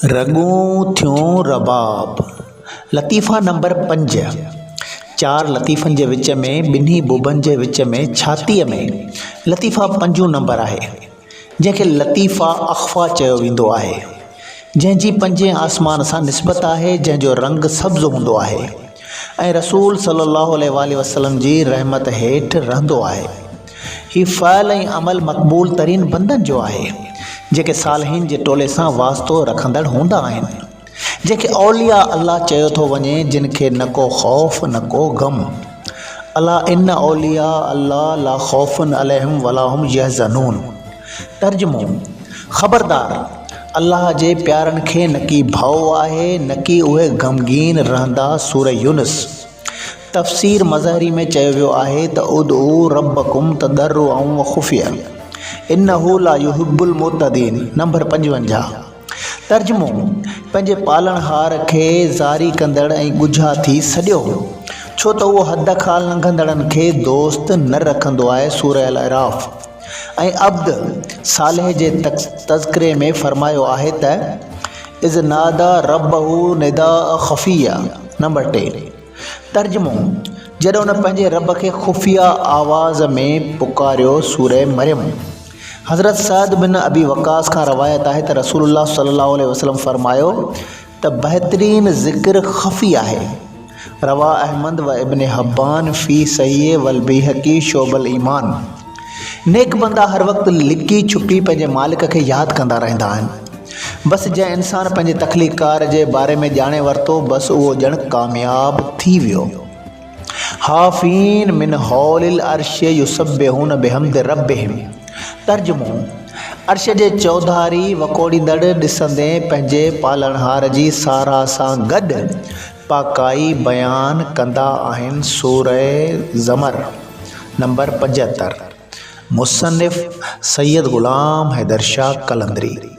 رڳون ٿيون رباب، لطيفا نمبر پنج، چار لطيفن جي وچ ۾ ٻنهي بوبن جي وچ ۾ ڇاتيء ۾ لطيفا پنجون نمبر آهي، جنهن کي لطيفا اخفيٰ چيو ويندو آهي، جنهن جي پنجين آسمان سان نسبت آهي، جنهن جو رنگ سبز هوندو آهي ۽ رسول صلي الله عليه واٰله وسلم جي رحمت هيٺ رهندو آهي. هي فعل ۽ عمل مقبول ترين بندن جو آهي، جيڪي صالحين جي ٽولي سان واسطو رکندڙ هوندا آهن، جنهن کي اولياء الله چيو ٿو وڃي، جن کي نه ڪو خوف نه ڪو غم. الا ان اولياء الله لا خوف عليهم ولا هم يحزنون. ترجمو، خبردار! الله جي پيارن کي نڪي ڀؤ آهي نڪي اهي غمگين رهندا سورة يونس. تفسير مظهري ۾ چيو ويو آهي ته ادعو ربڪم تضرعا وخفيا انه لا يحب المعتدين نمبر 55 ترجمو، پنهنجي پالڻهار کي زاري ڪندڙ ۽ ڳجها ٿي سڏيو، ڇو ته اهو حد کان لنگهندڙن کي دوست نه رکندو آهي سوره الاعراف ۽ عبد صالح جي تذڪري ۾ فرمايو آهي ته اذ ناديٰ ربه نداء خفيا، نمبر ٽي. ترجمو، جڏهن ان پنهنجي رب کي خفيه آواز ۾ پڪاريو سوره مريم. حضرت سعد بن ابي وقاص کان روايت آهي ته رسول الله صلي الله عليه وسلم فرمايو ته بهترين ذڪر خفي آهي. روا احمد و ابن حبان في صحيح والبيهقي شعب الايمان. نيڪ بندا هر وقت لڪي ڇپي پنهنجي مالڪ کي ياد ڪندا رهندا آهن. بس جنهن انسان پنهنجي تخليقڪار جي باري ۾ ڄاڻي ورتو بس اهو ڄڻ ڪامياب ٿي ويو. حافين من حول العرش يسبحون بحمد ربهم ترجمو، عرش جي چوڌاري وڪوڙيندڙ ڏسندين پنهنجي پالڻهار جي ساراهه سان گڏ پاڪائي بيان ڪندا آهن سوره زمر نمبر 75 مصنف سيد غلام حيدر شاهه قلندري.